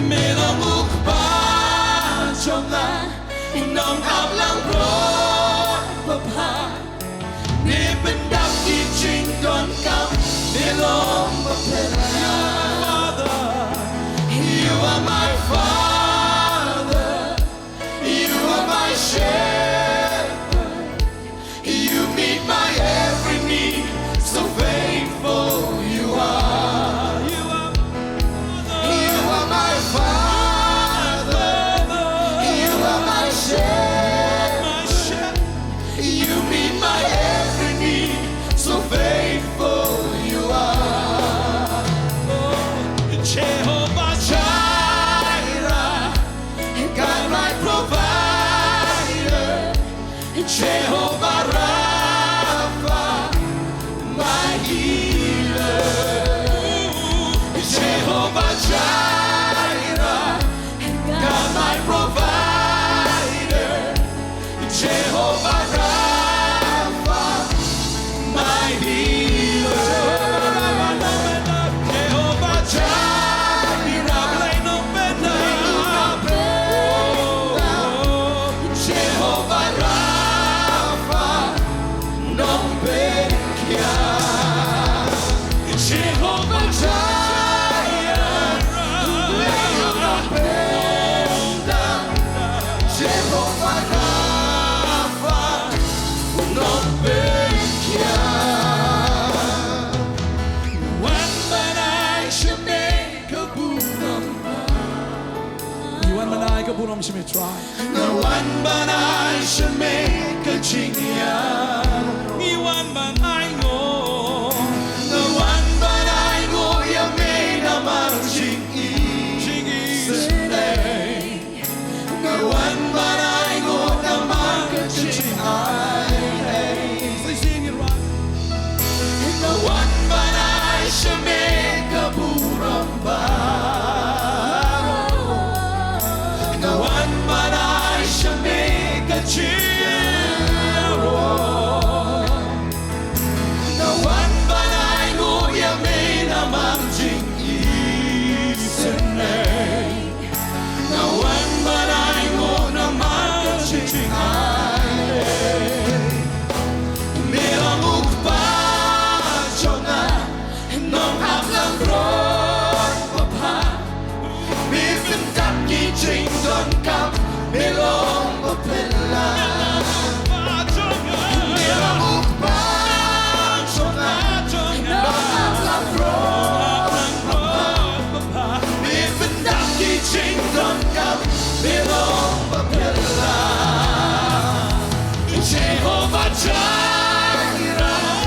Me long U Kpa jong nga, u nongaplangbrot babha. Me pyndap ki jingdonkam, me long ba phylla. You are my Father. You are my Father. You are my shepherd. You meet my every need. So faithful you are. You are my Father. You are my shepherd. You meet my every need. So faithful you are. Jehovah Jireh, God my provider. Jehovah Rapha, my healer. Jehovah Jireh, God my provider. Jehovah Rapha, my healer. Jehovah Jireh, Jehovah Rapha, Nongpynkhiah. Jehovah Jireh, Jehovah Rapha, Nongpynkhiah. Wan ban ai sha me ka burom. Ïa wan ban ai Ka burom sha me Trai. Nga wan ban ai sha me ka jingïaroh. Ngi wan ban ai nguh. Nga wan ban ai nguh ïa me namar jingïeit. Jingïeit. Nga wan ban ai nguh namar ka jingaiei. Sa shisien ngi wan. Nga wan ban ai sha me ka burom baroh. Nga wan ban ai sha me ka jingïaroh. Nga wan ban ai nguh ïa me namar jingïeit. Nga wan ban ai nguh namar ka jingaiei. Me long u Kpa jong nga, nonghap lang roi ba bha. Me pyndap ki jingdonkam, me long ba pynlait. Me long u Kpa jong nga, nonghap lang roi ba bha. Me pyndap ki jingdonkam, me long ba pynlait. Jehovah Jireh,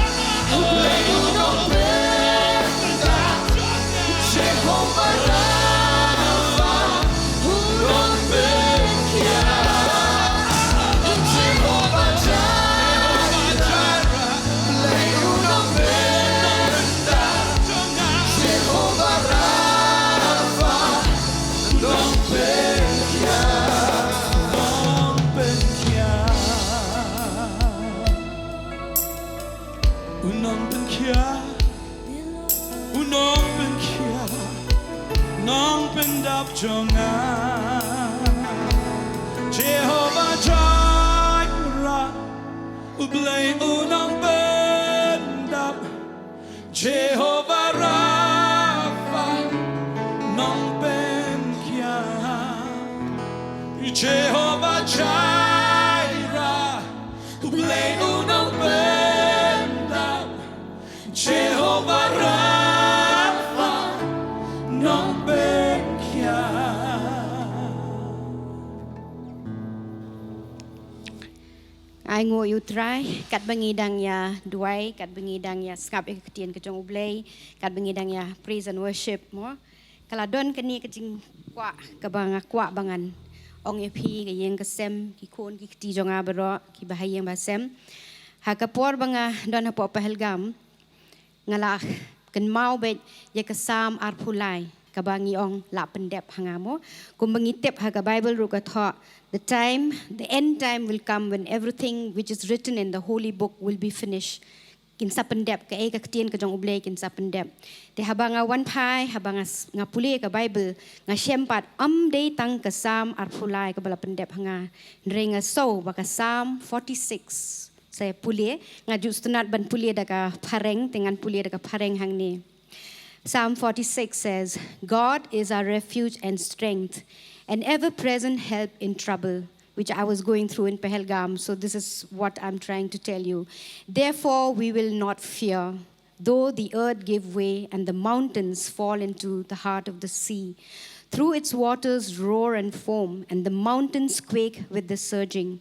u Blei u nongpyndap. Jehovah Rapha, u nongpynkhiah. Jehovah Jireh, u Blei u nongpyndap. Jehovah Rapha, u nongpynkhiah. U nongpynkhiah. U nongpynkhiah. U nongpynkhiah. Nongpyndap jong nga. Jehovah Jireh, u Blei u nongpyndap. Jehovah Rapha, nongpynkhiah. Jehovah Jireh, u Blei u nongpyndap. Jehovah Rapha, nongpynkhiah. Ai nguh ïa u Trai, katba ngi dang ïa duwai, katba ngi dang ïa sngap ïa ka ktien ka jong u Blei, katba ngi dang ïa praise and worship mo. Ka la don kane ka jingkwah kaba nga kwah ba ngan ong ïa phi, ka ïing ka sem, ki khun ki kti jong nga baroh, kiba ha ïing ba sem. Ha ka por ba nga don hapoh Pahalgam, nga la kynmaw beit ïa ka Salm arphew lai, kaba ngi ong la pyndep ha nga mo. Kumba ngi tip ha ka Bible ruh ka thoh, the time, the end time will come when everything which is written in the holy book will be finished. Kin sa pyndep, kaei ka ktien ka jong u Blei kin sa pyndep. Te haba nga wan phai, haba nga s-, nga pule ka Bible, nga shem pat ym dei tang ka Salm arphew lai kaba la pyndep ha nga. Hynrei nga sngew ba ka Salm forty-six sa pule, nga ju sngewtynnat ban pule da ka phareng, te ngan pule da ka phareng hangne. Psalm forty-six says, "God is our refuge and strength, an ever-present help in trouble," which I was going through in Pahalgam, so this is what I'm trying to tell you. "Therefore, we will not fear, though the earth give way and the mountains fall into the heart of the sea. Through its waters roar and foam, and the mountains quake with the surging.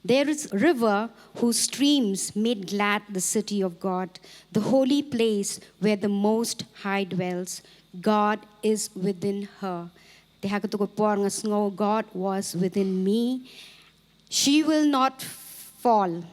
There is a river whose streams made glad the city of God, the holy place where the Most High dwells. God is within her." Te ha kato ka por nga sngew, "God was within me." She will not fall.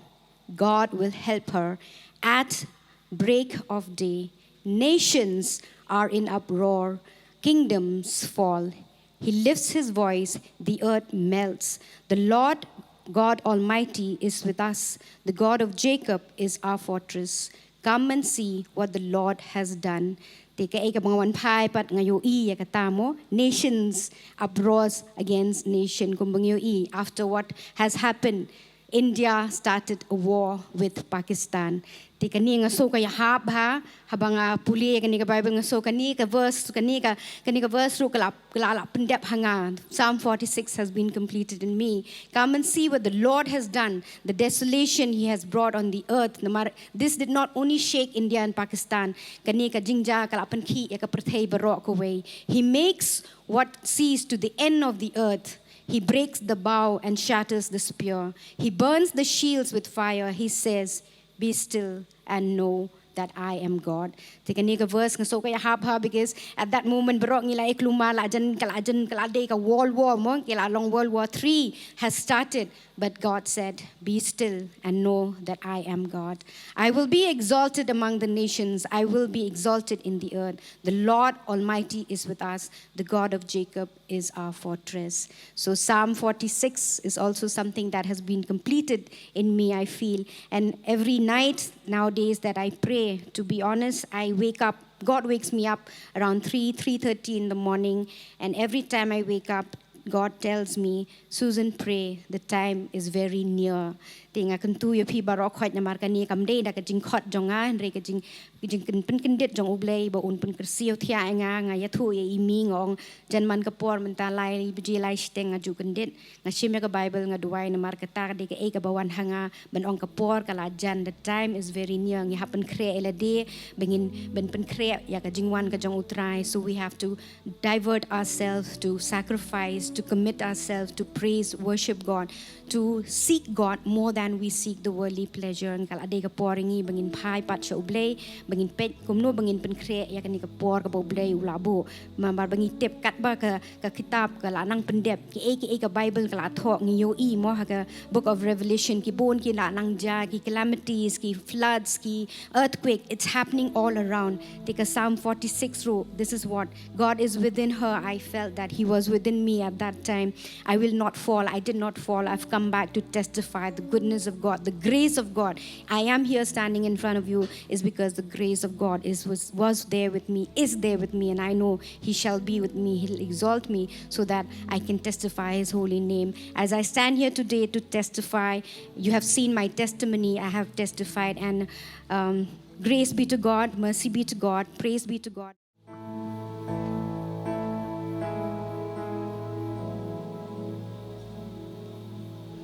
God will help her at break of day. Nations are in uproar. Kingdoms fall. He lifts his voice. The earth melts. The Lord God Almighty is with us. The God of Jacob is our fortress. Come and see what the Lord has done. Te kaei kaba nga wan phai pat nga ïohi ïa kata mo, nations uproars against nation, kumba nga ïohi after what has happened, India started a war with Pakistan. Te kane nga sngew ka ïahap ha, haba nga pule kane ka Bible nga sngew kane ka verse, kane ka, kane ka verse ruh ka la, ka la, la pyndep ha nga. Psalm forty-six has been completed in me. Come and see what the Lord has done, the desolation he has brought on the earth. Namar this did not only shake India and Pakistan, kane ka jingjia ka la pynkhih ïa ka pyrthei baroh kawei. He makes what cease to the end of the earth. He breaks the bow and shatters the spear. He burns the shields with fire. He says, "Be still and know that I am God." Te kane ka verse nga sngewkmen ïa hap ha, because at that moment baroh ngi la ïa klumar, la jan ka, la jan ka, la dei ka World War mo, ka la long World War three has started. But God said, "Be still and know that I am God. I will be exalted among the nations. I will be exalted in the earth. The Lord Almighty is with us. The God of Jacob is our fortress." So Psalm forty-six is also something that has been completed in me, I feel. And every night nowadays that I pray, to be honest, I wake up, God wakes me up around three, three thirty in the morning. And every time I wake up, God tells me, "Susan, pray, the time is very near." Te nga kyntu ïa phi baroh khoit namar kane kam dei da ka jingkhot jong nga, hynrei ka jing, ka jingpynkyndit jong U Blei ba un pynkyrsiew thiah ïa nga. Nga ïathuh ïa i Mi, nga ong, jan man ka por mynta lai baje lai shiteng nga ju kyndit. Nga shim ïa ka Bible, nga duwai namar kata ka dei kaei kaba wan ha nga ban ong ka por ka la jan, the time is very near. Ngi hap pynkhreh ïa lade, ba ngin, ban pynkhreh ïa ka jingwan ka jong U Trai. So we have to divert ourselves to sacrifice, to commit ourselves to praise, worship God, to seek God more than we seek the worldly pleasure. Ka la dei ka por ngi ba ngin phai pat sha U Blei, ba ngin peit kumno ba ngin pynkhreh ïa kane ka por kaba U Blei u la buh. Namar ba ngi tip katba ka, ka kitab ka la nang pyndep, kiei kiei ka Bible ka la thoh, ngi ïohi mo ha ka Book of Revelation, ki bun ki la nang jia, ki calamities, ki floods, ki earthquake, it's happening all around. Te ka Psalm forty-six ruh, this is what, "God is within her. I felt that He was within me at that time. I will not fall. I did not fall. I've come back to testify the goodness of God, the grace of God. I am here standing in front of you is because the grace of God is, was, was there with me, is there with me, and I know He shall be with me. He'll exalt me so that I can testify His holy name." As I stand here today to testify, you have seen my testimony. I have testified, and, um, grace be to God, mercy be to God, praise be to God.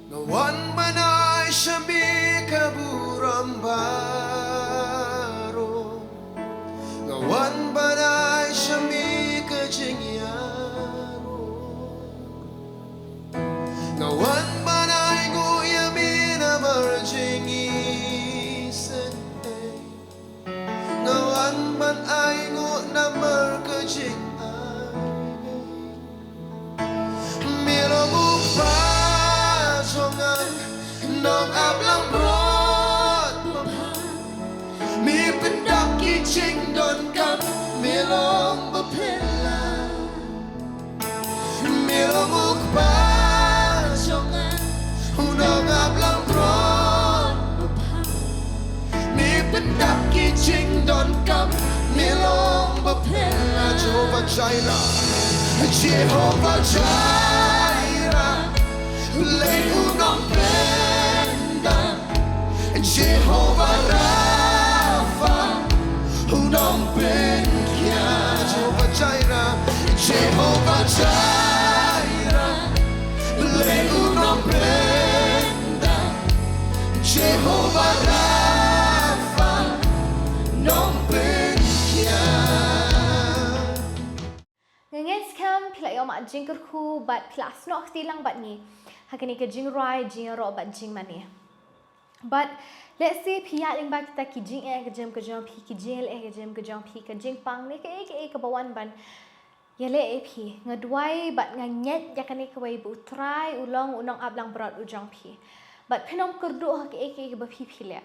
Nga wan ban ai sha Me ka burom baroh. Nga wan ban ai sha Me ka jingïaroh. Nga wan ban ainguh ïa Me namar jingisynei. Nga wan ban ainguh namar ka jingai. Me long U Kpa jong nga, nongap langbrot ba bha. Me pyndap ki jingdonkam, Me long ba phylla. Me long U Kpa jong nga, u nongap langbrot ba bha. Me pyndap ki jingdonkam, Me long ba phylla. Jehovah Jireh, Jehovah Jireh, Blei u nongpyndap. Jehovah Rapha, u nongpynkhiah. Jehovah Jireh, Jehovah Jireh, Blei u nongpyndap. Jehovah Rapha, nongpynkhiah. Nga ngeit skhem phi la ïoh mad jingkyrkhu bad phi la snoh kti lang bad ngi ha kane ka jingrwai, jingïaroh bad jingmane. Bad lehse phi ïaid lyngba kita ki jingeh ka jingim ka jong phi, ki jingleh ka jingim ka jong phi, ka jingpang ne kaei kaei kaba wan ban ïaleh ïa phi. Nga duwai bad nga ngeit ïa kane kawei ba U Trai u long u nongap langbrot u jong phi. Bad phin ym kyrduh ha kaei kaei kaba phi phi leh.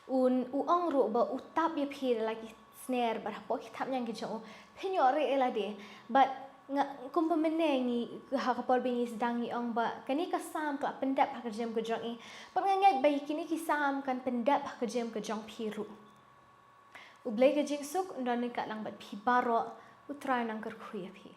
Un, u ong ruh ba u tap ïa phi da la ki sner bad hapoh ki thapniang ki jong u phin ïoh rieh ïa lade. Bad nga, kumba mynne ngi, ha ka por ba ngi sdang ngi ong ba kane ka Salm ka la pyndep ha ka jingim ka jong i. Bad nga ngeit ba kine ki Salm kan pyndep ha ka jingim ka jong phi ruh. U Blei ka jingsuk un don ryngkat lang bad phi baroh. U Trai un nang kyrkhu ïa phi.